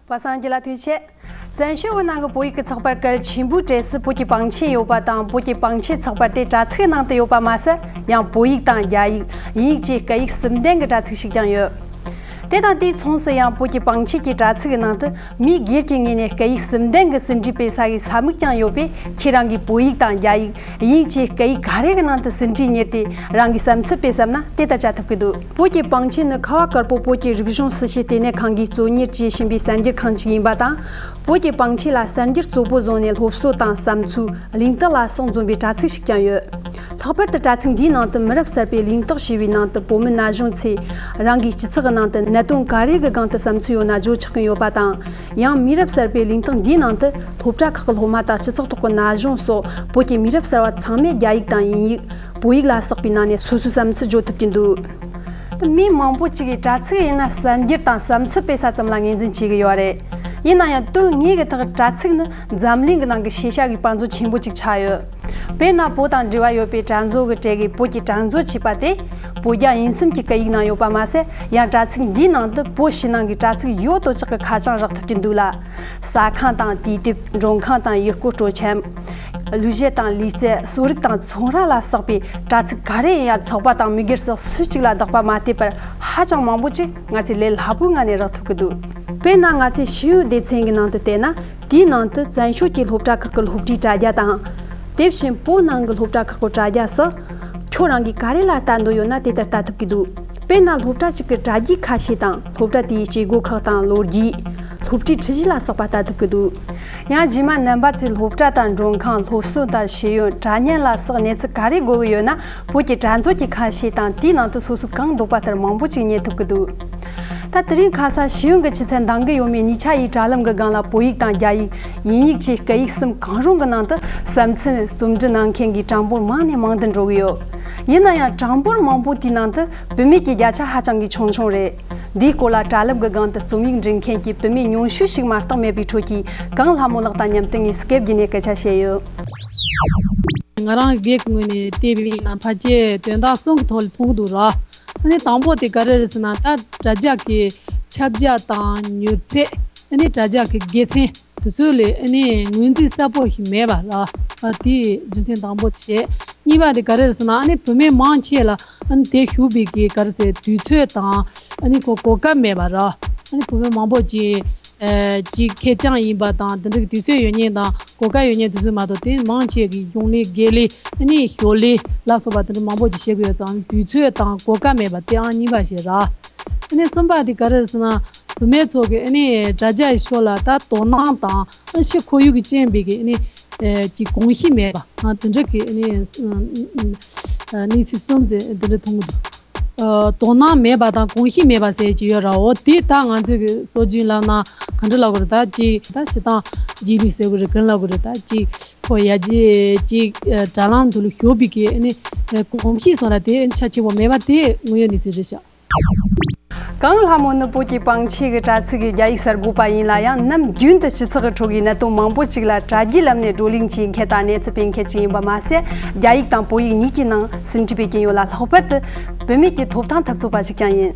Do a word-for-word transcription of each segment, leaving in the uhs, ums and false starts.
པ་སངས་རྒྱས་ལ་ཐུགས་རྗེ་ཆེ། བཙན་བྱོལ་བོད་ནང་གི་བོད་ཡིག་གི་ཚགས་པར་གལ་ཆེན་པོའི་གྲས་སུ་བོད་ཀྱི་པང་ཆེན་ཡོད་པ་དང་། བོད་ཀྱི་པང་ཆེན་ཚགས་པར་དེ་དྲ་ཚིགས་ནང་དུ་ཡོད་པ་མ་ཟད། ཡང་བོད་ཡིག་དང་རྒྱ་ཡིག་དབྱིན་ཡིག་བཅས་སྐད་ཡིག་གསུམ་ལྡན་གྱི་དྲ་ཚིགས་ཤིག་ཀྱང་ཡོད། དེ་དང་དུས་མཚུངས་སུ་ཡང་བོད་ཀྱི་པང་ཆེན་གྱི་དྲ་ཚིགས་ནང་དུ་མིའི་སྒེར་གྱི་ངོས་ནས་སྐད་ཡིག་གསུམ་ལྡན་གྱི་ཟིན་བྲིས་སྤེལ་ས་གི་ས་མིག་ཀྱང་ཡོད་པས། ཁྱེད་རང་གིས་བོད་ཡིག་དང་རྒྱ་ཡིག་དབྱིན་ཡིག་བཅས་སྐད་ཡིག་ག་རེ་གི་ནང་དུ་ཟིན་བྲིས་གཉེར་ཏེ་རང་གི་བསམ་ཚུལ་སྤེལ་བསམ་ན་དེ་ལྟར་བྱ་ཐུབ་ཀྱི་འདུག་བོད་ཀྱི་པང་ཆེན་ནི་ཁ་བ་དཀར་པོ་བོད་ཀྱི་རིག་གཞུང་སྲིད་བྱུས་ལྟེ་གནས་ཁང་གིས་གཙོ་གཉེར་བྱེད་བཞིན་པའི་གསར་འགྱུར་ཁང་ཞིག་ཡིན་པ་དང་། བོད་ཀྱི་པང་ཆེན་ལ་གསར་འགྱུར་གཙོ་བོ་བཟུང་ནས་སློབ་གསོ་དང་བསམ་ཚུལ། གླེང་སྟེགས་ལ་སོགས་འཛོམས་པའི་དྲ་ཚིགས་ཤིག་ཀྱང་ཡོད། ལྷག་པར་དུ་དྲ་ཚིགས་འདིའི་ནང་དུ་མི་རབས་གསར་པའི་གླེང་སྟེགས་ཞེས་པའི་ནང་དུ་བོད་མི་ན་གཞོན་ཚོས་རང་གི་སྤྱི་ཚོགས་ཀྱི་ནང་དུ་གནད་དོན་ག་རེ་གི་སྒང་དུ་བསམ་ཚུལ་ཡོད་ན་བརྗོད་ཆོག་གི་ཡོད་པ་དང་། ཡང་མི་རབས་གསར་པའི་གླེང་སྟེགས་འདིའི་ནང་དུ་སློབ་གྲྭ་ཁག་གི་སློབ་མ་དང་སྤྱི་ཚོགས་ཐོག་གི་ན་གཞོན་སོགས་བོད་ཀྱི་མི་རབས་གསར་པ་ཚང་མས་རྒྱ་ཡིག་དང་དབྱིན་ཡིག་བོད་ཡིག་ལ་སོགས་པའི་ནང་ནས་སོ་སོའི་བསམ་ཚུལ་བརྗོད་ཐུབ་ཀྱི་འདུག་མི་མང་པོ་ཅིག་གིས་དྲ་ཚིགས་ཡིན་ན་གསར་འགྱུར་དང་བསམ་ཚུལ་སྤེལ་ས་ཙམ་ལ་ངོས་འཛིན་བྱེད་ཀྱི་ཡོད་རེད། ཡིན་ན་ཡང་དོན་དངོས་ཀྱི་ཐོག་དྲ་ཚིགས་ནི་འཛམ་གླིང་གི་ནང་གི་ཤེས་བྱ་གི་དཔལ་འཛོམས་ཆེན་པོ་ཅིག་ཆགས་ཡོད། དཔེར་ན་བོད་དང་འབྲེལ་བ་ཡོད་པའི་དྲ་མཛོད་ཀྱི་གྲས་ཀྱི་བོད་ཀྱི་དྲ་མཛོད་ཅེས་པ་དེ། བོད་རྒྱ་དབྱིན་གསུམ་གྱི་སྐད་ཡིག་ནང་ཡོད་པ་མ་ཟད། ཡང་དྲ་ཚིགས་འདིའི་ནང་དུ་བོད་ཕྱི་ནང་གི་དྲ་ཚིགས་ཡོད་དོ་ཅོག་གི་ཁ་བྱང་རག་ཐུབ་ཀྱི་འདུག་ལ། ཟ་ཁང་དང་དུས་དེབ། མགྲོན་ཁང་དང་ཡུལ་སྐོར་སྤྲོ་འཆམ། གླུ་གཞས་དང་ལུས་རྩལ། གསོ་རིག་དང་ཚོང་ར་ལ་སོགས་པའི་དྲ་ཚིགས་ག་རེ་ཡིན་ཡང་ཚོགས་པ་དང་མི་སྒེར་སོགས་སུ་གཅིག་ལ་བདག་པ་མ་བལྟས་པར་ཧ་ཅང་མང་པོ་ཅིག་ང་ཚོས་ལས་སླ་པོའི་ངང་ནས་རག་ཐུབ་ཀྱི་འདུག་དཔེར་ན་ང་ཚོས་ཤེས་ཡོན་སྡེ་ཚན་གྱི་ནང་དུ་བལྟས་ན། དེའི་ནང་དུ་བཙན་བྱོལ་གྱི་སློབ་གྲྭ་ཁག་གི་སློབ་གྲྭའི་དྲ་རྒྱ་དང་། དེ་བཞིན་བོད་ནང་གི་སློབ་གྲྭ་ཁག་གི་དྲ་རྒྱ་སོགས། ཁྱོད་རང་གིས་ག་རེ་ལ་ལྟ་འདོད་ཡོད་ན་དེ་ལྟར་ལྟ་ཐུབ་ཀྱི་འདུག་དཔེར་ན་སློབ་གྲྭ་གཅིག་གི་དྲ་རྒྱའི་ཁ་ཤས་དང་། སློབ་གྲྭ་དེའི་སྐྱེ་སྒོ་ཁག་དང་ལོ་རྒྱུས། སློབ་གྲྭའི་ཁྲིད་གཞི་ལ་སོགས་པ་ལྟ་ཐུབ་ཀྱི་འདུག་ཡང་རྗེས་མ་རྣམ་པ་ཚོས་སློབ་གྲྭ་དང་མགྲོན་ཁང་། སློབ་གསོ་དང་ཤེས་ཡོན། དྲ་བརྙན་ལ་སོགས་གནས་ཚུལ་ག་རེ་དགོས་ཀྱི་ཡོད་ན། བོད་ཀྱི་དྲ་མཛོད་ཀྱི་ཁ་ཤས་དང་། དེའི་ནང་དུ་སོ་སོས་གང་འདོད་པ་ལྟར་མང་པོ་ཅིག་རྙེད་ཐུབ་ཀྱི་འདུག་ད་དེ་རིང་ཁ་སང་ཤེས་ཡོན་གྱི་ཆུ་ཚད་འདང་གི་ཡོད་མེད་གཉིས་ཆ་ཡི་དྲ་ལམ་གྱི་སྒང་ལ་བོད་ཡིག་དང་རྒྱ་ཡིག་དབྱིན་ཡིག་བཅས་སྐད་ཡིག་གསུམ་གང་རུང་གི་ནང་དུ་བསམ་ཚུལ་རྩོམ་འབྲི་གནང་མཁན་གྱི་གྲངས་འབོར་མང་ནས་མང་དུ་འགྲོ་གི་ཡོད། ཡིན་ན་ཡང་གྲངས་འབོར་མང་པོ་དེའི་ནང་དུ་བུད་མེད་ཀྱི་བརྒྱ་ཆ་ཧ་ཅང་གི་ཆུང་ཆུང་རེད། འདིའི་སྐོར་ལ་དྲ་ལམ་གྱི་སྒང་དུ་རྩོམ་ཡིག་འབྲི་མཁན་གྱི་བུད་མེད་ཉུང་ཤོས་ཤིག་མ་གཏོགས་མེད་པའི་ཁྲོད་ཀྱི་གངས་ལྷ་མོ་ལགས་དང་མཉམ་དུ་ངས་སྐད་བརྒྱུད་ནས་སྐད་ཆ་བཤད་ཡོད། ང་རང་སྒེར་གྱི་ངོས་ནས་བལྟས་པ་ཡིན་ན་ཕལ་ཆེར་དོན་དག་གསུམ་གྱི་ཐོག་ལ་མཐོང་གི་འདུག་ར། ཨ་ནི་དང་པོ་དེ་ག་རེ་རེད་ཟེར་ན། ད་དྲ་རྒྱ་གི་ཁྱབ་རྒྱ་དང་མྱུར་ཚད། ཨ་ནི་དྲ་རྒྱ་གི་དགེ་མཚན་དེ་ཚོ་ལ་ཨ་ནི་ངོས་འཛིན་གསལ་པོ་ཞིག་མེད་པ་ར། ཨ་དེ་རྒྱུ་མཚན་དང་པོ་དེ་བྱས། གཉིས་པ་དེ་ག་རེ་རེད་ཟེར་ན། ཨ་ནི་བུད་མེད་མང་ཆེ་ལ་ཨ་ནི་དེ་ཞུགས་པའི་གི་ག་རེ་ཟེར་དུས་ཚོད་དང་། ཨ་ནི་གོ་གོ་སྐབས་མེད་པ་ར། ཨ་ནི་བུད་མེད་མང་པོ་ཅིག་ཨ་ཅིག་ཁེར་རྐྱང་ཡིན་པ་དང་། དེ་འདྲ་གི་དུས་ཚོད་ཡོད་མཁན་དང་གོ་སྐབས་ཡོད་མཁན་དེ་ཚོ་མ་གཏོགས། དེ་མང་ཆེ་གི་གཞུང་ལས་དགེ་ལས། ཨ་ནི་ཞོར་ལས་ལ་སོགས་པ་དེ་འདྲ་མང་པོ་ཅིག་བྱེད་ཀྱི་ཡོད་ཙང་། དུས་ཚོད་དང་གོ་སྐབས་མེད་པ་དེ་ཨང་གཉིས་པ་ཞིག་ར། ཨ་ནི་གསུམ་པ་དེ་ག་རེ་རེད་ཟེར་ན། བུད་མེད་ཚོ་གི་ཨ་ནི་དྲ་རྒྱ་ཡི་ཕྱོགས་ལ་ད་དོ་སྣང་དང་། ཨ་ཕྱི་ཁོར་ཡུག་གི་རྐྱེན་པས་ཀྱི་ཨ་ནི་ཨ་ཅིག་གོམས་གཤིས་མེད་པ། ཨ་དེ་འདྲ་གི་ཨ་ནི་ཨ་གནས་ཚུལ་གསུམ་ཙམ་དེ་འདྲ་མཐོང་གི་འདུག་ཨ་དོ་སྣང་མེད་པ་དང་གོམས་གཤིས་མེད་པ་ཟེར་གྱི་ཡོད་ར། འོ་དེ་ད་ང་ཚོས་ཀྱི་སྲོལ་རྒྱུན་ལབ་ན་ག་འདྲ་ལབ་དགོས་རེད། ད་ཅིག་ད་སྤྱིར་བཏང་རྗེས་ལུས་ཟེར་དགོས་རེད། ག་འདྲ་ལབ་དགོས་རེད། ད་ཅིག་ཁོ་ཡར་རྒྱས་ཅིག་ཨ་དྲ་ལམ་དུ་ལ་ཞུགས་པའི་གི་ཨ་ནི་ཨ་གོམས་གཤིས་སོགས་ལ་དེ་ཆ་ཆེ་བོ་མེད་པ་དེ་དངོས་ཡོད་གནས་ཚུལ་རེད་ཤག་གངས་ལྷ་མོ་ནི་བོད་ཀྱི་པང་ཆེན་གྱི་དྲ་ཚིགས་ཀྱི་རྒྱ་ཡིག་གསར་འགོད་པ་ཡིན་ལ་ཡང་། ནམ་རྒྱུན་དུ་སྤྱི་ཚོགས་ཀྱི་ཁྲོད་ཀྱི་གནད་དོན་མང་པོ་ཅིག་ལ་དྲ་རྒྱའི་ལམ་ནས་བགྲོ་གླེང་བྱེད་མཁན་དང་གནས་ཚུལ་སྤེལ་མཁན་ཅིག་ཡིན་པ་མ་ཟད། རྒྱ་ཡིག་དང་བོད་ཡིག་གཉིས་ཀྱི་ནང་ཟིན་བྲིས་སྤེལ་གྱིན་ཡོད་ལ། ལྷག་པར་དུ་བུད་མེད་ཀྱི་ཐོབ་ཐང་འཐབ་རྩོད་པ་ཞིག་ཀྱང་ཡིན།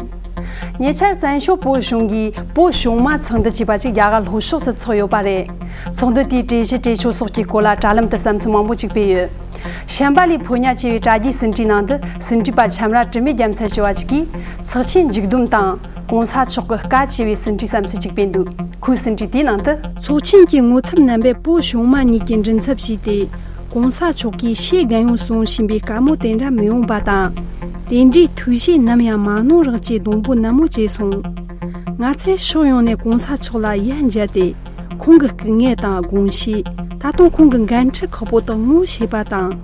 ཉེ་ཆར་བཙན་བྱོལ་བོད་གཞུང་གིས་བོད་གཞུང་མང་ཚོགས་འདུ་ཅེས་པ་ཅིག་རྒྱ་གར་ལྷོ་ཕྱོགས་སུ་ཚོགས་ཡོད་པ་རེད། ཚོགས་འདུ་དེའི་གྲོས་གཞི་གྲོས་ཆོད་སོགས་ཀྱི་སྐོར་ལ་དྲ་ལམ་དུ་བསམ་ཚུལ་མང་པོ་ཅིག་སྤེལ་ཡོད། བྱམས་པ་ལས་ཕོ་ཉ་ཅེས་པའི་དྲ་རྒྱའི་ཟིན་བྲིས་ནང་དུ། ཟིན་བྲིས་པ་ཁྱམས་ར་དྲི་མེད་རྒྱལ་མཚན་ཞུ་བ་ཅིག་གིས། ཚོགས་ཆེན་མཇུག་བསྡོམས་དང་གོང་ས་མཆོག་གི་བཀའ་ཅེས་པའི་ཟིན་བྲིས་བསམ་ཚུལ་ཅིག་སྤེལ་འདུག་ཁོའི་ཟིན་བྲིས་དེའི་ནང་དུ། ཚོགས་ཆེན་གྱི་ངོ་ཚབ་རྣམ་པས་བོད་གཞུང་མང་གཉིས་ཀྱི་མགྲིན་ཚབ་བྱས་ཏེ། གོང་ས་མཆོག་གིས་ཕྱིའི་རྒན་ཡོལ་སོང་བཞིན་པའི་དཀའ་མོ་དེ་འདྲ་མི་ཡོང་པ་དང་། དེ་འདྲའི་ཐུགས་བཞེད་ནམ་ཡང་མ་གནང་རོགས་ཅེས་སྡོང་པོ་ནན་མོ་བྱས་སོང་། ང་ཚོས་ཕྱོགས་ཡོངས་ནས་གོང་ས་མཆོག་ལ་ཡ་མཇལ་ཏེ། ཁོང་གི་སྐུ་ངལ་དང་དགོངས་བཞེད། ད་དུང་ཁོང་གི་འགན་འཁྲི་ཁག་པོ་དག་ངོ་ཤེས་པ་དང་།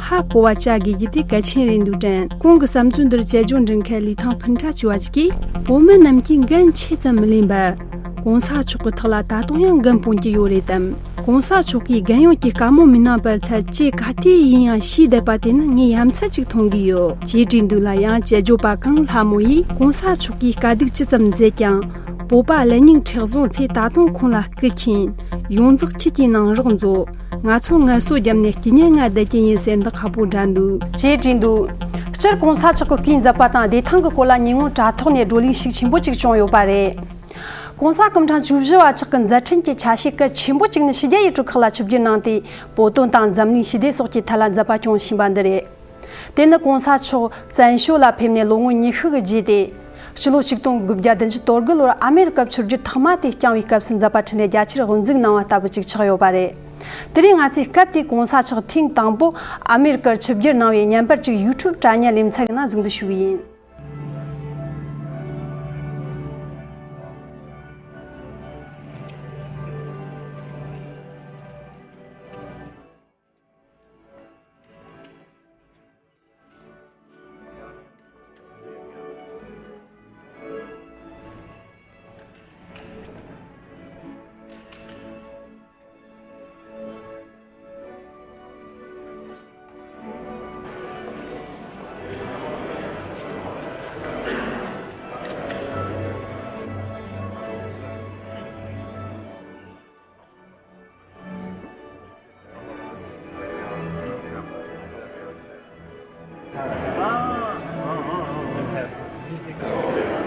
ཧ་གོ་བ་བྱ་དགོས་རྒྱུ་དེ་གལ་ཆེན་རེད་འདུག་དྲན། ཁོང་གི་བསམ་ཚུལ་འདིར་དཔྱད་བརྗོད་འབྲི་མཁན་ལི་ཐང་ཕུན་ཁྲ་ཞུ་བ་ཅིག་གིས། བོད་མི་རྣམས་ཀྱིས་འགན་ཆེ་ཙམ་མི་ལེན་པར། གོང་ས་མཆོག་གི་ཐག་ལ་ད་དུང་ཡང་འགན་སྤོང་གི་ཡོད་རེད་དམ། གོང་ས་མཆོག་གིས་རྒན་ཡོལ་གྱི་དཀའ་མོ་མི་གནང་བར་ཚར་གཅིག་ག་དུས་ཡིན་ཡང་ཤེས་བསྡད་པ་དེ་ནི་ངས་ཡ་མཚན་ཅིག་མཐོང་གི་ཡོད། ཅེས་བྲིས་འདུག་ལ། ཡང་དཔྱད་བརྗོད་པ་གངས་ལྷ་མོ་ཡིས། གོང་ས་མཆོག་གིས་དཀའ་སྡུག་ཅི་ཙམ་མཛད་ཀྱང་། བོད་པ་ཀླད་རྙིང་མཁྲེགས་བཟུང་ཚོས་ད་དུང་ཁོང་ལ་སྐུ་མཁྱེན། ཡོངས་རྫོགས་ཁྱེད་ཀྱི་ནང་རོགས་མཛོད། ང་ཚོ་ངལ་གསོ་བརྒྱབ་ནས་སྐྱིད་ཉལ་ང་བསྡད་ཀྱི་ཡིན་ཟེར་འདི་ཁག་པོ་འདྲ་འདུག་ཅེས་བྲིས་འདུག་སྤྱིར་གོང་ས་མཆོག་གི་སྐུའི་མཛད་པ་དང་བདེ་ཐང་གི་སྐོར་ལ་ཉིན་གུང་དྲ་ཐོག་ནས་བགྲོ་གླེང་ཤུགས་ཆེན་པོ་ཅིག་བྱུང་ཡོད་པ་རེད། ༸གོང་ས་སྐུ་ཕྲེང་བཅུ་བཞི་པ་མཆོག་གི་མཛད་འཕྲིན་གྱི་ཆ་ཤས་གལ་ཆེན་པོ་གཅིག་ནི་ཕྱི་རྒྱལ་ཡུལ་གྲུ་ཁག་ལ་ཆིབས་བསྒྱུར་གནང་སྟེ། བོད་དོན་དང་འཛམ་གླིང་ཞི་བདེ་སོགས་ཀྱི་ཐད་ལ་མཛད་པ་སྐྱོང་བཞིན་པ་འདི་རེད། དེ་ནི་༸གོང་ས་མཆོག་བཙན་བྱོལ་ལ་ཕེབས་ནས་ལོ་ངོ་ཉི་ཤུ་གི་རྗེས་ཏེ། ཕྱི་ལོ་ཆིག་སྟོང་དགུ་བརྒྱ་བདུན་ཅུ་དོན་དགུ་ལོར་ཨ་མེ་རི་ཀར་ཆིབས་བསྒྱུར་ཐོག་མ་དེ་བསྐྱངས་པའི་སྐབས་སུ་མཛད་པ་འཕྲིན་ལས་རྒྱ་ཆེར་དབུ་འཛུགས་གནང་བ་ལྟ་བུ་ཅིག་ཆགས་ཡོད་པ་རེད། དེ་རིང་ང་ཚོས་སྐབས་དེའི་༸གོང་ས་མཆོག་ཐེངས་དང་པོ་ཨ་མེ་རི་ཀར་ཆིབས་བསྒྱུར་གནང་བའི་བརྙན་པར་ཅིག་ཡུ་ཊུབ་དྲ་བརྙན་ལེ་ཚན་གྱི་ནང་གཟིགས་འབུལ་ཞུ་གི་ཡིན།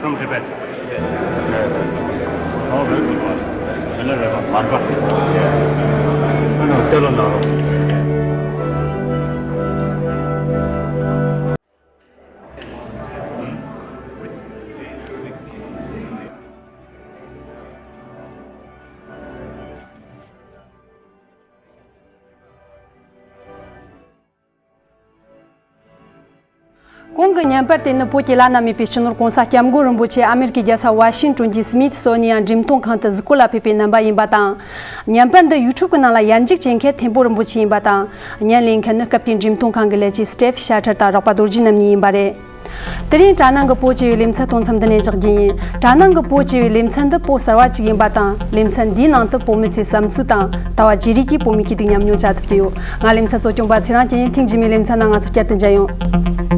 From Tibet. Oh, very good one. Hello, Reva. Marba. No, no, tell her now. གོང་གི་བརྙན་པར་དེ་ནི་བོད་ཀྱི་བླ་ན་མེད་པའི་སྤྱི་ནོར་༸གོང་ས་༸སྐྱབས་མགོན་རིན་པོ་ཆེ་ཨ་མེ་རི་ཀའི་རྒྱལ་ས་ཝ་ཤིང་ཏོན་གྱི་སྨིཐ་སོ་ནི་ཡན་འགྲེམས་སྟོན་ཁང་དུ་གཟིགས་སྐོར་ལ་ཕེབས་པའི་རྣམ་པ་ཡིན་པ་དང་། བརྙན་པར་འདི་ཡུ་ཊུབ་ཀྱི་ནང་ལ་ཡར་འཇུག་བྱེད་མཁན་ཐེན་པོ་རིན་པོ་ཆེ་ཡིན་པ་དང་། བརྙན་ལེན་མཁན་ནི་སྐབས་དེའི་འགྲེམས་སྟོན་ཁང་གི་ལས་བྱེད་སི་ཊེབ་ཤ་ཁྲེར་དང་རོགས་པ་རྡོ་རྗེ་རྣམ་གཉིས་ཡིན་པ་རེད། དེ་རིང་དྲ་ནང་གི་བོད་ཅེས་པའི་ལེ་ཚན་གཏོང་མཚམས་འདི་ནས་འཇོག་རྒྱུ་ཡིན། དྲ་ནང་གི་བོད་ཅེས་པའི་ལེ་ཚན་འདི་བོད་གསར་བ་ཅིག་ཡིན་པ་དང་། ལེ་ཚན་འདིའི་ནང་དུ་བོད་མི་ཚོའི་བསམ་ཚུལ་དང་ལྟ་བ་བརྗེ་རེས་ཀྱིས་བོད་མིའི་སྐྱིད་སྡུག་མཉམ་མྱོང་བྱ་ཐུབ་ཀྱི་ཡོད། ང་ལེ་ཚན་གཙོ་སྐྱོང་པ་ཚེ་རིང་རྒྱལ་ཡིན། ཐེངས་རྗེས་མའི་ལེ་ཚན་ནང་ང་ཚོ་བསྐྱར་དུ་མཇལ་ཡོང་།